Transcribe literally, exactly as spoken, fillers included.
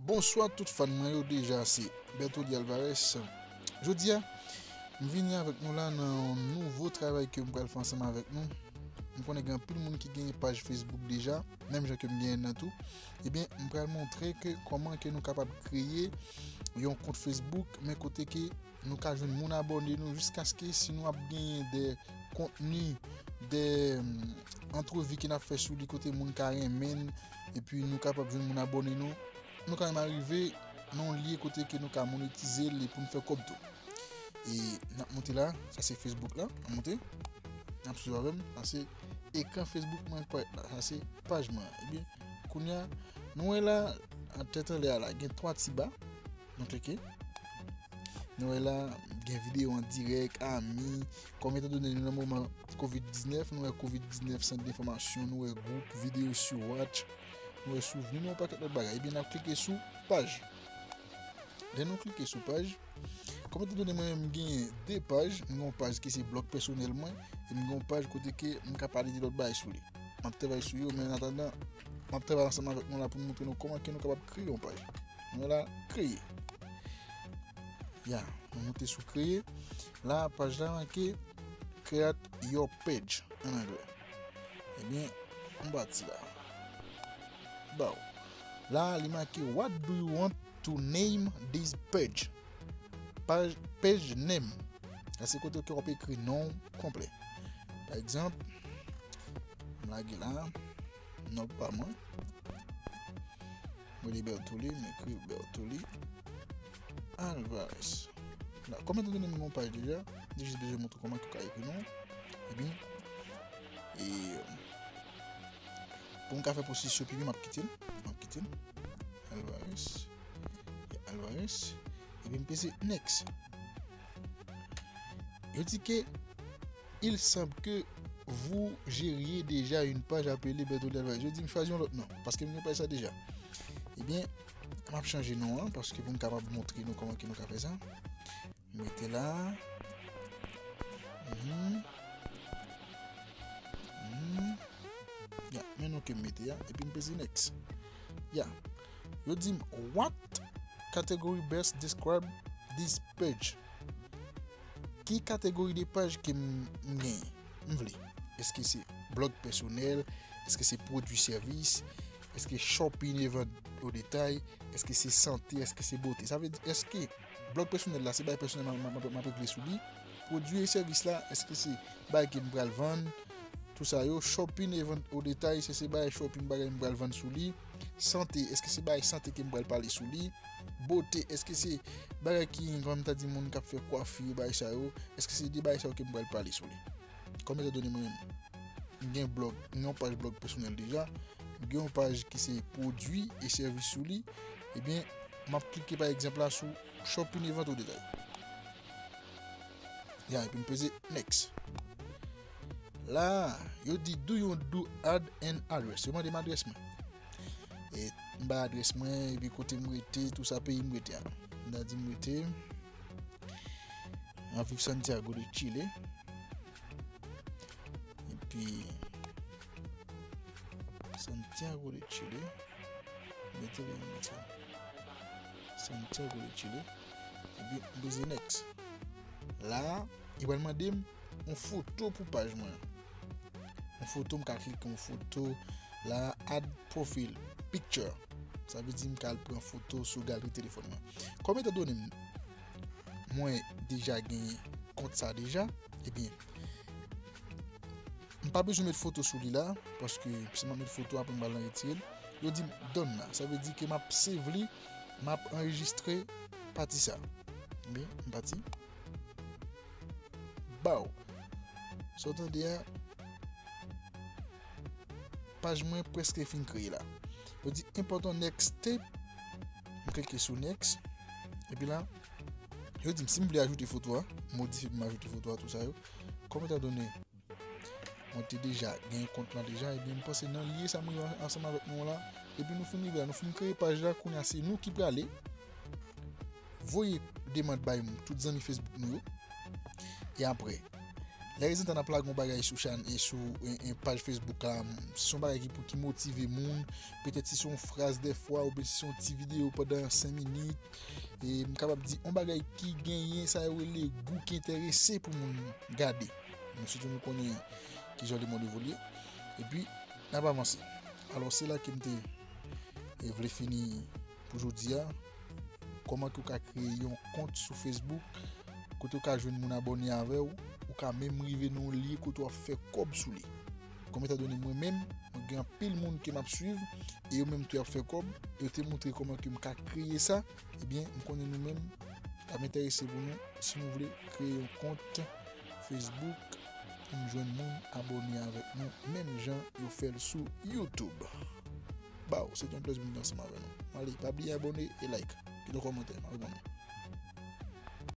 Bonswa tout fan mwen yo, deja se Bertoldi Alvarez. Jodi a, m vini avèk nou la nan yon nouvo travay ke m pral fè ansanm avèk nou. M konnen gen anpil moun ki genyen paj Facebook deja, menm jan ke m genyen nan tou. Ebyen, m pral montre ke kòman ke nou kapab kreye yon kont Facebook, men kote ke nou ka jwenn moun abòne nou jiskaske si nou ap genyen de kontni, de, mm, antrevi ke n ap fè sou li kote moun ka renmen n, epi nou kapab jwenn moun abòne nou. Nou ka menm arive nan yon lye kote ke nou ka monetize li pou n fè kòb tou. E n ap monte la, sa se Facebook la, n ap monte. N ap swiv avè m, sa se ekran Facebook mwen k parèt la, sa se paj mwen. Ebyen, kounye a, nou wè la, an tèt anlè a la, gen twa ti ba. Nou klike. Nou wè la, gen videyo an dirèk, ami, kòm etandone nou nan moman kovid diznèf, nou wè kovid diznèf, sant denfòmasyon, nou wè gwoup, videyo sou watch, nou wè souvni, nou wè yon pakèt lòt bagay. Ebyen, n ap klike sou paj. Lè nou klike sou paj, kòm etandone mwen menm m genyen de paj, m gen yon paj ki se blòg pèsonèl mwen, e m gen yon paj kote ke m ka pale de lòt bagay sou li. M ap travay sou yo, men an atandan, m ap travay ansanm avèk nou la pou m montre nou kòman ke nou kapab kreye yon paj. Nou la, kreye. Ya, nou monte sou kreye. La, paj la make create your page an anglè. Ebyen, m pati la. Baw. La, li make what do you want to name this page? Paj, page name. Sa se kote ke w ap ekri non w konplè. Pa egzanp, m lage la, non pa mwen. Mwen li Bertoldi, m ekri Bertoldi Alvarez. La, kòm etandone m gen yon paj deja, m te jis bezwen montre kòman ke w ka ekri non w. Ebyen, e, pou m ka fè pwosesyon pi byen, m ap kite l. M ap kite l. Alvarez. Alvarez. Epi m peze next. Yo di ke il semble que vous gériez déjà une page appelée Bertoldi Alvarez. Yo di m chwazi yon lòt non, paske m gen paj sa deja. Ebyen, m ap chanje non an, paske pou m kapab montre nou kòman ke nou ka fè sa. M rete la. Mhm. Mhm. Ya, men non ke m mete a, epi m peze next. Ya. Yo di m, what category best describe this page? Ki kategori de paj ke m, m genyen? M vle. Èske se blòg pèsonèl? Èske se pwodui sèvis? Èske shopping e vant o detay? Èske se sante? Èske se bote? Sa vle di, èske blòg pèsonèl la, se bagay pèsonèl m, m, m, m ap regle sou li? Pwodui e sèvis la, èske se bagay ke m pral vann? Tou sa yo, shopping e vant o detay, se, se bagay shopping, bagay m pral vann sou li. Sante, èske se bagay sante ke m pral pale sou li? Bote, èske se bagay ki, kòm m ta di, moun k ap fè kwafi, bagay sa yo? Èske se de bagay sa yo ke m pral pale sou li? Kòm etandone mwen menm, m gen blòg, m gen yon paj blòg pèsonèl deja, m gen yon paj ki se pwodui e sèvis sou li, ebyen, m ap klike pa egzanp la sou shopping e vant o detay. Ya, epi m peze next. La, yo di, do you do add an address? Yo mande m adrès mwen. E m bay adrès mwen, epi kote m rete, tou sa, peyi m rete a. M ta di m rete, m ap viv Santiago de Chile. Epi Santiago de Chile. Mete li nan sa. Santiago de Chile. Epi m peze next. La, li pral mande m yon foto pou paj mwen an. Yon foto, m ka klike yon foto. La, add profile picture. Sa vle di m ka al pran foto sou galri telefòn mwen. Kòm etandone m, mwen deja genyen kont sa deja, ebyen, m pa bezwen met foto sou li la, paske si m ap met foto, apre m pral nan retire l. Yo di m done la. Sa vle di ke m ap save li, m ap anrejistre pati sa. Ebyen, m pati. Baw. Sa w tande a, paj mwen prèske fin kreye la. Yo di important next step. M klike sou next. Epi la, yo di m si m vle ajoute foto a, modifye pou m ajoute foto a, tou sa yo. Kòm etandone mwen te deja gen kont lan deja, ebyen, m panse nan lye sa m rive ansanm avèk nou la. Epi nou fin rive la, nou fin kreye paj la, kounye a se nou ki prale voye demann bay m, tout zanmi Facebook nou yo. E apre, Lè rezantan n ap lage yon bagay sou chan e sou en, en paj Facebook la, si se yon bagay ki pou ki motive moun, petèt si se yon fraz dèfwa, oubyen si se yon ti videyo pandan senk minit, e m kapab di yon bagay ki genyen sa yo rele gou ki enterese pou moun gade. Nou sitou nou konnen kijan lemonn evolye. Epi, n ap avanse. Alò, se la ke m te e vle fini pou jodi a. Kòman ke w ka kreye yon kont sou Facebook kote w ka jwenn moun abòne avè w, ou ka menm rive nan yon lye kote w ap fè kòb sou li. Kòm etandone mwen menm, mwen gen anpil moun ke m ap swiv, e yo menm tou y ap fè kòb, e yo te montre kòman ke m ka kreye sa, ebyen, m konnen nou menm, t ap enterese pou nou, si nou vle kreye yon kont Facebook, pou n jwenn moun abòne avèk nou, menm jan yo fè l sou YouTube. Baw, se te yon plezi pou m te ansanm avè nou. Ale, pa bliye abòne e like. Kite yon kòmantè, m ap reponn nou.